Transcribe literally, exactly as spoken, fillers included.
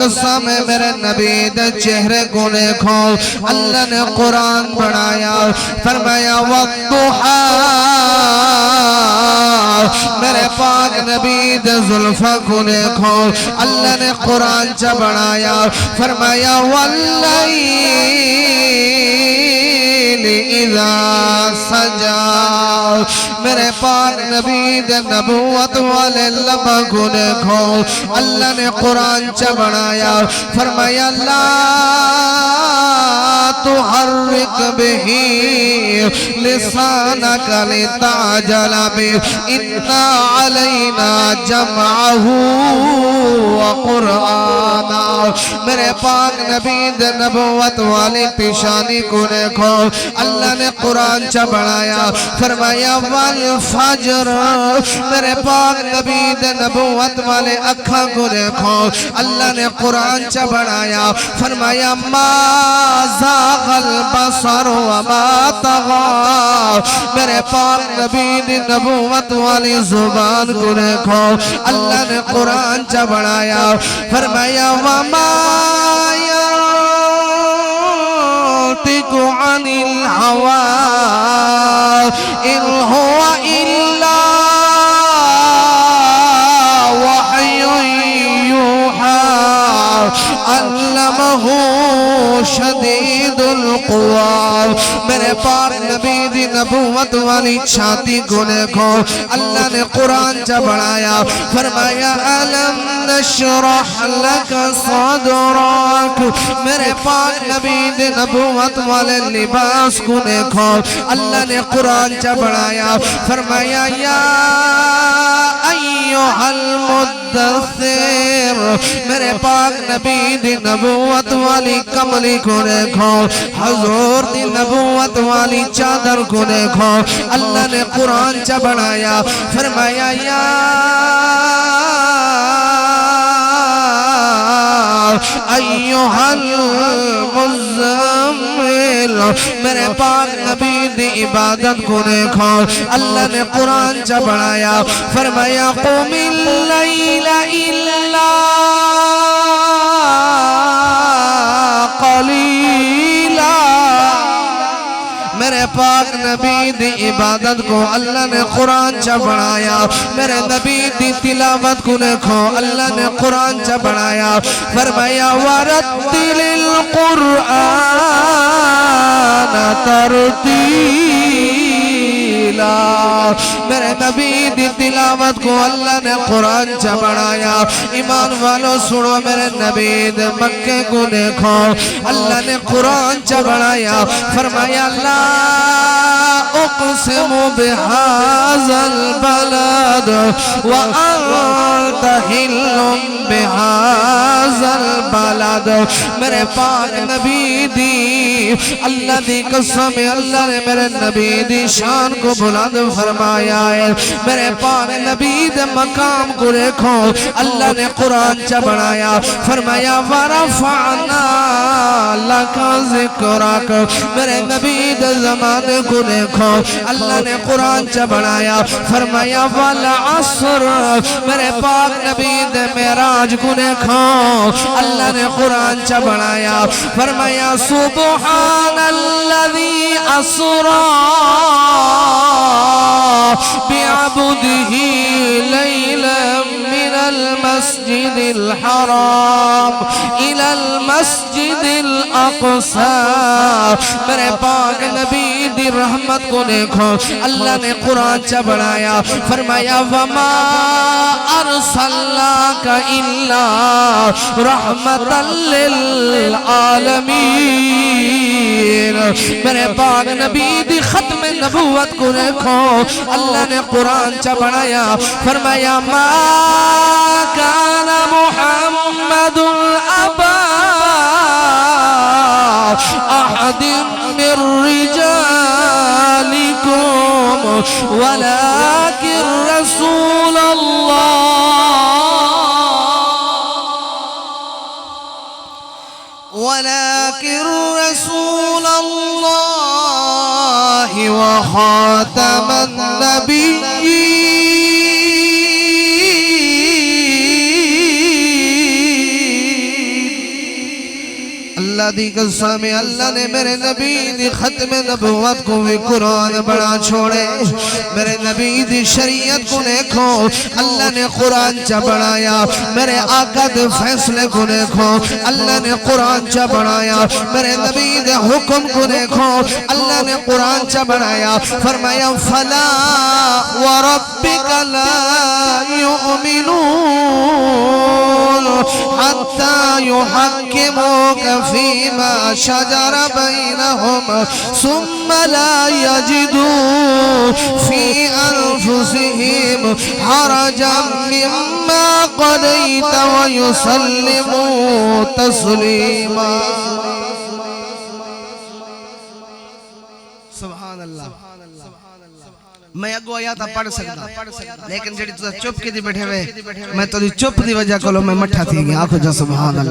قسم ہے، میرے نبی دے چہرے کوں ݙیکھو، اللہ نے قرآن بݨایا، فرمایا، والضحیٰ، میرے پاک نبی دے زلفاں کوں ݙیکھو، اللہ نے قرآن چا بݨایا، فرمایا، واللیل اذا سجیٰ، میرے پاک نبی دے نبوت والے لباں کوں ݙیکھو، اللہ نے قرآن چا بݨایا، فرمایا، لا تحرک بہ لسانک لتعجل بہ، ان علینا جمعہ و قرآنہ۔ میرے پاک نبی دے نبوت والی پیشانی کوں ݙیکھو، اللہ نے قرآن چا بݨایا، فرمایا، والفجر، میرے پاک نبی دے نبوت والے اکھاں کوں ݙیکھو، اللہ نے قرآن چا بݨایا، فرمایا، ما زاغ البصر وما طغیٰ، میرے پاک نبی دی نبوت والی زبان کوں ݙیکھو، اللہ نے قرآن چا بݨایا، فرمایا، وما ينطق عن الهوى، ان هو الا وحی یوحی، علمہ شدید القوی۔ میرے پاک نبی دی نبوت والی چھاتی کوں ݙیکھو، اللہ نے قرآن چا بݨایا، فرمایا، الم نشرح لک صدرک، میرے پاک نبی دے نبوت والے لباس کوں ݙیکھو، اللہ نے قرآن چا بݨایا، فرمایا، یا ایھا المدثر، میرے پاک نبی دی نبوت والی کملی کوں ݙیکھو، حضور دی نبوت والی چادر کوں ݙیکھو، اللہ نے قرآن چا بݨایا، فرمایا، یا ایھا المزمل، میرے پاک نبی دی عبادت کوں ݙیکھو، اللہ نے قرآن چا بݨایا، فرمایا، قم اللیل الا قلیلا۔ میرے پاک نبی دی عبادت کوں اللہ نے قرآن چا بݨایا، میرے نبی دی تلاوت کوں ݙیکھو، اللہ نے قرآن چا بݨایا، فرمایا، ورتل القرآن ترتیلا۔ میرے نبی دی تلاوت کوں اللہ نے قرآن چا بݨایا۔ ایمان والو، سݨو، میرے نبی دے مکے کوں ݙیکھو، اللہ نے قرآن چا بݨایا، فرمایا، لا اقسم بہذا البلد وانت حل بہذا البلد۔ میرے پاک نبی دی، اللہ دی قسم ہے، اللہ نے میرے نبی دی شان کوں بلند فرمایا ہے۔ میرے پاک نبی دے مقام کوں ݙیکھو، اللہ نے قرآن چا بݨایا، فرمایا، ورفعنا لک ذکرک۔ میرے نبی دے زمانے کوں ݙیکھو، اللہ نے قرآن چا بݨایا، فرمایا، والعصر۔ میرے پاک نبی دے معراج کوں ݙیکھو، اللہ نے قرآن چا بݨایا، فرمایا، سبحان الذی اسری بعبدہ لیلا من المسجد الحرام الی المسجد الاقصی۔ میرے پاک نبی دی رحمت کوں ݙیکھو، اللہ نے قرآن چا بݨایا، فرمایا، وما ارسلناک الا رحمتا للعالمین۔ میرے پاک نبی دی ختم نبوت کوں ݙیکھو، اللہ نے قرآن چا بݨایا، فرمایا، ما کان محمد ابا احد من رجالکم ولکن رسول اللہ، ولکن رسول اللہ وخاتم النبیین۔ دی قسم، اللہ نے میرے نبی دی ختم نبوت کو بھی قرآن بنا چھوڑے۔ میرے نبی دی شریعت کو دیکھو، اللہ نے قرآن چا بنایا۔ میرے آقا دے فیصلے کو دیکھو، اللہ نے قرآن چا بنایا۔ میرے نبی دے حکم کو دیکھو، اللہ نے قرآن چا بنایا۔ فرمایا، فلا ورب ربك لا يؤمنون حتى يحكموك فيما شجر بينهم ثم لا يجدوا في أنفسهم حرجا مما قضيت ويسلموا تسليما۔ سبحان اللہ۔ میں اڳوں آیاتاں پڑھ سڳدا، لیکن جیڑھی تساں چپ کیتی ٻیٹھے وے، میں تہاݙی چپ دی وجہ کولوں میں مٹھا تھی ڳیا۔ آکھو جا سبحان اللہ۔